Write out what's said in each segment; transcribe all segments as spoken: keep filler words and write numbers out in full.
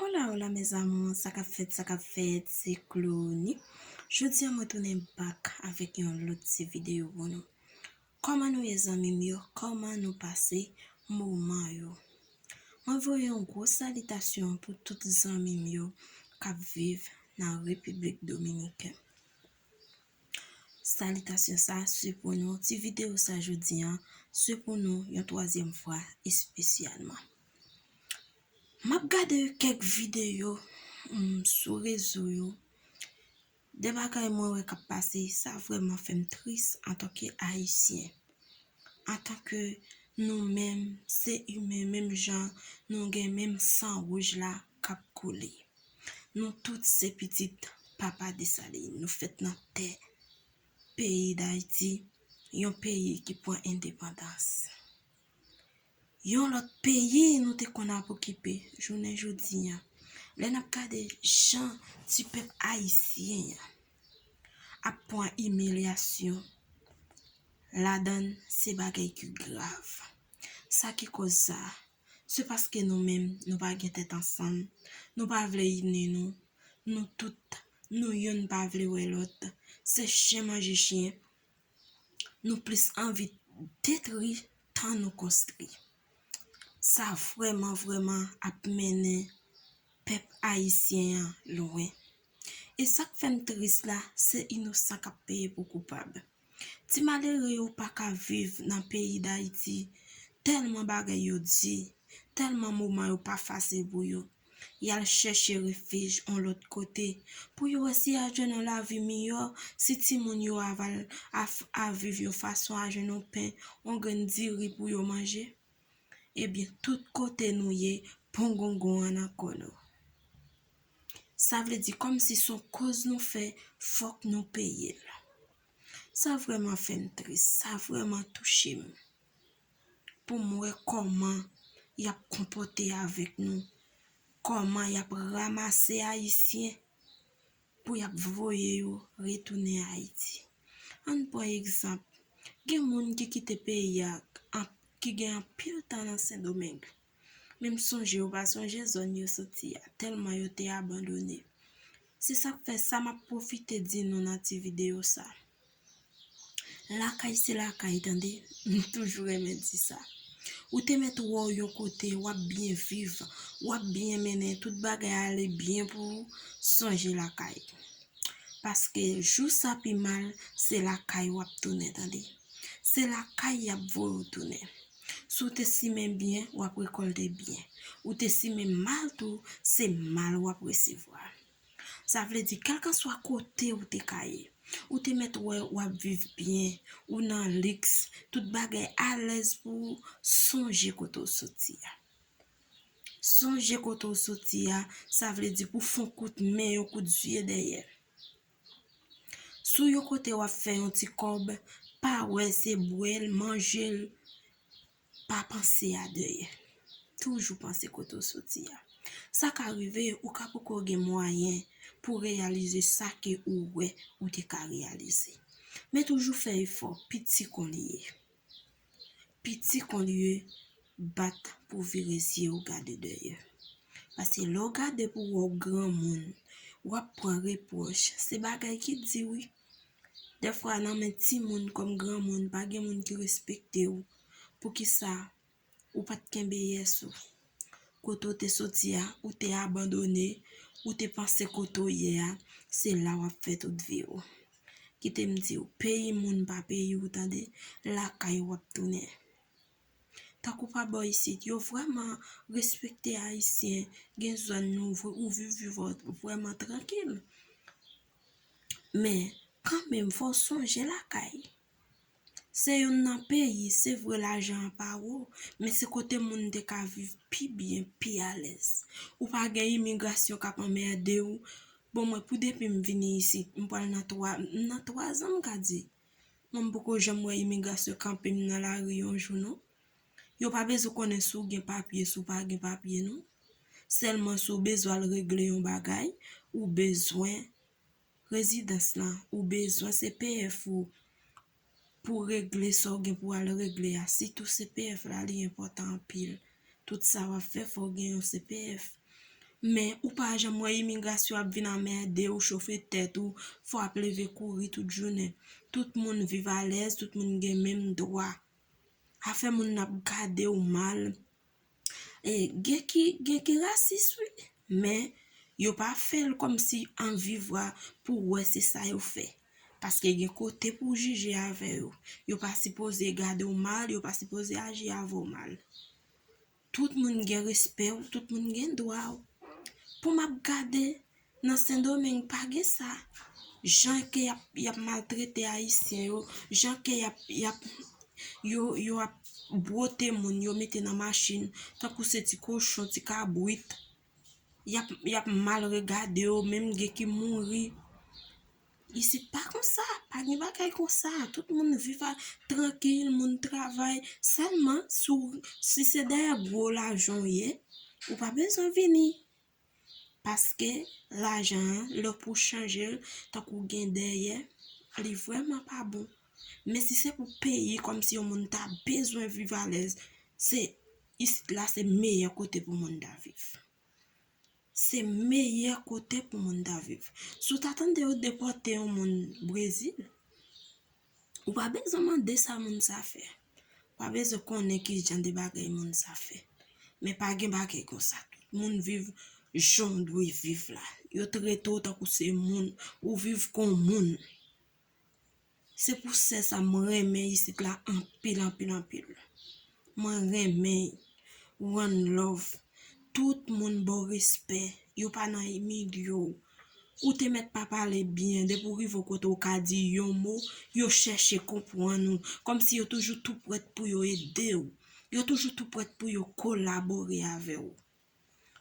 Hola, hola, mes amours, sa k ap fèt, sa k ap fèt, se Clony. Jodi a, mwen tounen back avèk yon lòt ti videyo pou nou. Kòman nou ye, zanmi m yo? Kòman nou pase moman yo? Mwen voye yon gwo salitasyon pou tout zanmi m yo k ap viv nan Repiblik Dominikèn. Salitasyon sa se pou nou. Ti videyo sa jodi a, se pou nou yon twazyèm fwa espesyalman. M ap gade kèk videyo, mm, sou rezo yo. De bagay mwen wè k ap pase, sa vrèman fè m tris antanke Ayisyen. Antanke nou menm, se imen, menm jan nou gen menm san wouj la k ap koule. Nou tout se pitit Papa Desalin. Nou fèt nan tè peyi Dayiti, yon peyi ki pran endepandans. Yon lòt peyi nou te konn ap okipe, jounen jodi a. Lè n ap gade jan ti pèp ayisyen an ap pran imilyasyon, ladann se bagay ki grav. Sa ki koz sa? Se paske nou menm, nou pa gen tèt ansanm, nou pa vle ini nou, nou tout, nou youn pa vle wè lòt, se chen manje chen, nou plis anvi detri tan nou konstwi. Sa vrèman, vrèman ap mennen pèp ayisyen an lwen. E sa k fè m tris la, se inosan k ap peye pou koupab. Ti malere yo pa ka viv nan peyi Dayiti, tèlman bagay yo di, tèlman moman yo pa fasil pou yo. Y al chèche refij yon lòt kote pou yo wè si y a jwenn yon lavi miyò, si timoun yo a, a viv yon fason, a jwenn yon pen, yon grenn diri pou yo manje. Ebyen, tout kote nou ye, pongongon an nan kò nou. Sa vle di kòmsi se yon koz nou fè, fòk nou peye l. Sa vrèman fè m tris, sa vrèman touche m. Pou m wè kòman y ap konpòte avèk nou, kòman y ap ranmase Ayisyen pou y ap voye yo retounen Ayiti. Ann pran egzanp, gen moun ki kite peyi a, an, ki gen anpil tan nan Sendomeng. Men m sonje yo pa sonje zòn yo soti a, tèlman yo te abandone. Se sa k fè sa m ap pwofite di nou nan ti videyo sa. Lakay se lakay, tande. M toujou renmen di sa. Ou te mèt wè w yon kote, w ap byen viv, w ap byen mennen, tout bagay ale byen pou ou, sonje lakay. Paske jou sa pi mal, se lakay w ap tounen, tande. Se lakay y ap voye w tounen. Si w te simen byen, w ap rekòlte byen. Ou te simen mal tou, se mal w ap resevwa. Sa vle di, kèlkanswa kote ou te ka ye, ou te mèt wè w ap viv byen, ou nan liks, tout bagay alèz pou ou, sonje kote w soti a. Sonje kote w soti a, sa vle di pou fon kout men, yon kout zye dèyè. Si w yon kote w ap fè yon ti kòb, pa wè se bwè l, manje l, pa panse a dèyè. Toujou panse kote w soti a. Sa ka rive, ou ka poko gen mwayen pou reyalize sa ke ou wè ou te ka reyalize. Men toujou fè efò, piti kon li ye. Piti kon li ye, bat pou vire zye w gade dèyè. Paske lè w gade pou w wè w granmoun, w ap pran repwòch. Se bagay ki di wi. Dèfwa nan men timoun kòm granmoun, pa gen moun ki respekte w. Poukisa ou pa t kenbe yès ou? Kote w te soti a, ou te abandone, ou te panse kote w ye a, se la w ap fè tout vi w. Kite m di w, peyi moun pa peyi w, tande, lakay w ap tounen. Tankou pa bò isit, yo vrèman respekte Ayisyen, gen zòn nou vre-, ou viv, viv vrèman trankil. Men, kanmenm, fò w sonje lakay. Se youn nan peyi, se vre lajan an pa wo, men se kote moun te ka viv pi byen, pi alèz. Ou pa gen imigrasyon k ap anmède w. Bon, mwen, pou depi m vini isit, m pral nan twa, m nan twa zan, m ka di. Mwen, m poko janm wè imigrasyon kanpe m nan lari yon jou, non. Yo pa bezwen konnen si w gen papye, si w pa gen papye, non. Sèlman si w bezwen al regle yon bagay, ou bezwen rezidans lan, ou bezwen C P F ou pou regle sa w gen pou al regle a. Sitou C P F la, li enpòtan anpil. Tout sa w ap fè, fò w gen yon C P F. Men ou pa janm wè imigrasyon ap vin anmède w, chofe tèt ou, fò w ap leve kouri tout jounen. Tout moun viv alèz, tout moun gen menm dwa. Afè moun ap gade w mal. E, gen ki, gen ki rasis, wi, men yo pa fè l kòmsi an vivwa pou w wè se sa yo fè. Paske gen kote pou w jije avè yo. Yo pa sipoze gade w mal, yo pa sipoze aji avè w mal. Tout moun gen respè w, tout moun gen dwa w. Pou m ap gade, nan Sendomeng pa gen sa. Jan ke y ap, y ap maltrete Ayisyen yo, jan ke y ap, y ap, yo, yo ap bwote moun, yo mete nan machin, tankou se ti kochon, ti kabrit. Y ap, y ap mal regade yo, menm gen ki mouri. Isit pa konsa, pa gen bagay konsa. Tout moun viv a, trankil, moun travay. Sèlman, si w, si se dèyè gwo lajan w ye, ou pa bezwen vini. Paske lajan an, lè pou chanje l, tankou gen dèyè, li vrèman pa bon. Men si se pou peyi, kòmsi yon moun ta bezwen viv alèz, se isit la, se meyè kote pou moun ta viv. Se meyè kote pou moun ta viv. Si w ta tande yo depòte yon moun Brezil, ou pa bezwen mande sa moun sa fè. Ou pa bezwen konnen ki jan de bagay moun sa fè. Men pa gen bagay konsa. Tout moun viv jan w dwe viv la. Yo trete w tankou se moun. Ou viv kon moun. Se pou sè sa mwen renmen isit la anpil, anpil, anpil. Mwen renmen one love. Tout moun ba w respè. Yo pa nan imilye w. Ou te mèt pa pale byen. Depi w rive w kote w ka di yon mo, yo chèche konprann ou. Kòmsi yo toujou tou prèt pou yo ede w. Yo toujou tou prèt pou yo kolabore avè w.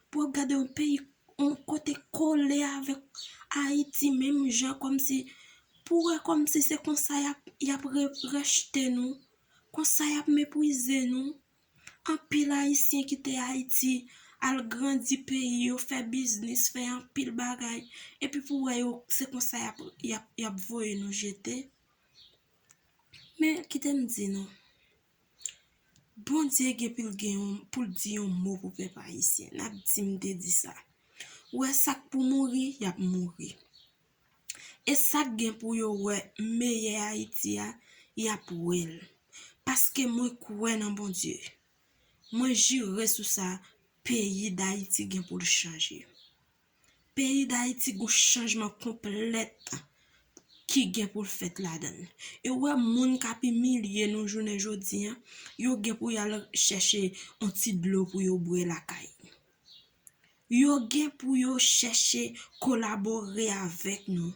Pou w ap gade yon peyi, yon kote kole avèk Ayiti, menm jan kòmsi, pou w wè kòmsi se konsa y ap, y ap re-, rejte nou, konsa y ap meprize nou. Anpil Ayisyen kite Ayiti, al grandi peyi yo, fè biznis, fè anpil bagay. Epi pou w wè yo, se konsa y ap, y ap, y ap voye nou jete. Men, kite m di nou. Bondye gen pou l gen yon, pou l di yon mo pou pèp ayisyen. N ap di m te di sa. Ou wè sa k pou mouri, y ap mouri. E sa k gen pou yo wè meyè Ayiti a, y ap wè l. Paske mwen kwè nan Bondye. Mwen jire sou sa, peyi Dayiti gen pou l chanje. Peyi Dayiti gon chanjman konplèt ki gen pou l fèt ladan l. E w wè moun k ap imilye nou jounen jodi a, yo gen pou y al chèche yon ti dlo pou yo bwè lakay. Yo gen pou yo chèche kolabore avèk nou.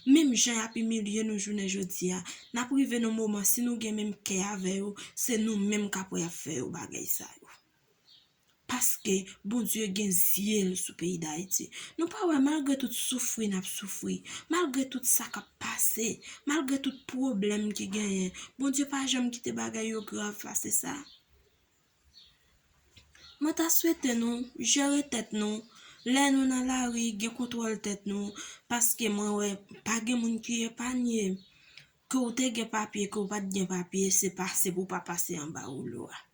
Menm jan y ap imilye nou jounen jodi a, n ap rive nan moman, si nou gen menm kè avè yo, se nou menm k ap wè y ap fè yo bagay sa yo. Paske Bondye gen zye l sou peyi Dayiti. Nou pa wè, malgre tout soufri n ap soufri, malgre tout sa k ap pase, malgre tout pwoblèm ki genyen, Bondye pa janm kite bagay yo grav pase sa. Mwen ta swete nou jere tèt nou, lè nou nan lari, gen kontwòl tèt nou, paske mwen wè pa gen moun ki epanye. Ke w te gen papye, ke w pa t gen papye, se pase pou w pa pase anba woulo a.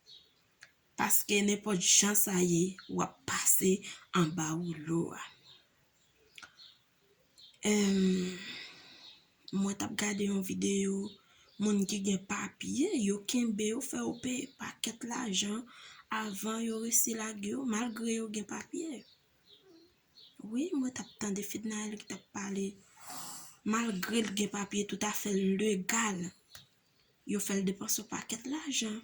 Paske nenpòt jan sa ye, w ap pase anba woulo a. Em, mwen t ap gade yon videyo, moun ki gen papye, yo kenbe yo, fè yo peye pakèt lajan avan yo resi lage yo, malgre yo gen papye. Wi, mwen t ap tande Fednaelle ki t ap pale, malgre l gen papye toutafè legal. Yo fè l depanse yon pakèt lajan.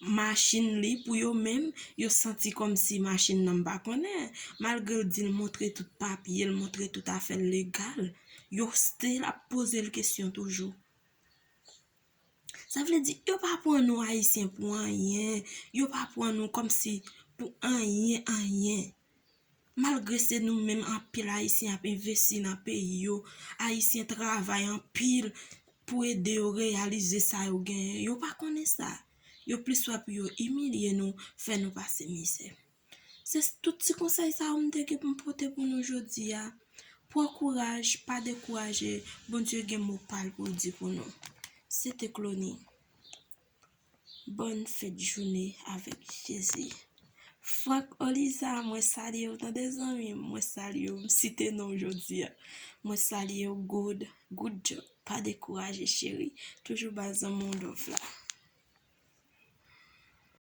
Machin li, pou yo menm, yo santi kòmsi machin nan, m pa konnen. Malgre l di l montre tout papye l, montre tout afè l legal, yo still ap poze l kesyon toujou. Sa vle di, yo pa pran nou Ayisyen pou anyen, yo pa pran nou kòmsi pou anyen, anyen. Malgre se nou menm anpil Ayisyen ap envesti nan peyi yo, Ayisyen travay anpil pou ede yo reyalize sa yo genyen, yo pa konnen sa. Yo plis wè pou yo imilye nou, fè nou pase mizè. Se tout ti konsèy sa yo m te gen pou m pote pou nou jodi a. Pran kouraj, pa dekouraje, Bondye gen mo pa l pou l di pou nou. Se te Clonie. Bòn fèt jounen avèk Jezi. Frank Oliza, mwen salye w tande zanmi m, mwen salye w, m site non w jodi a. Mwen salye w, good, good job. Pa dekouraje cheri, toujou ba zanmi w love la.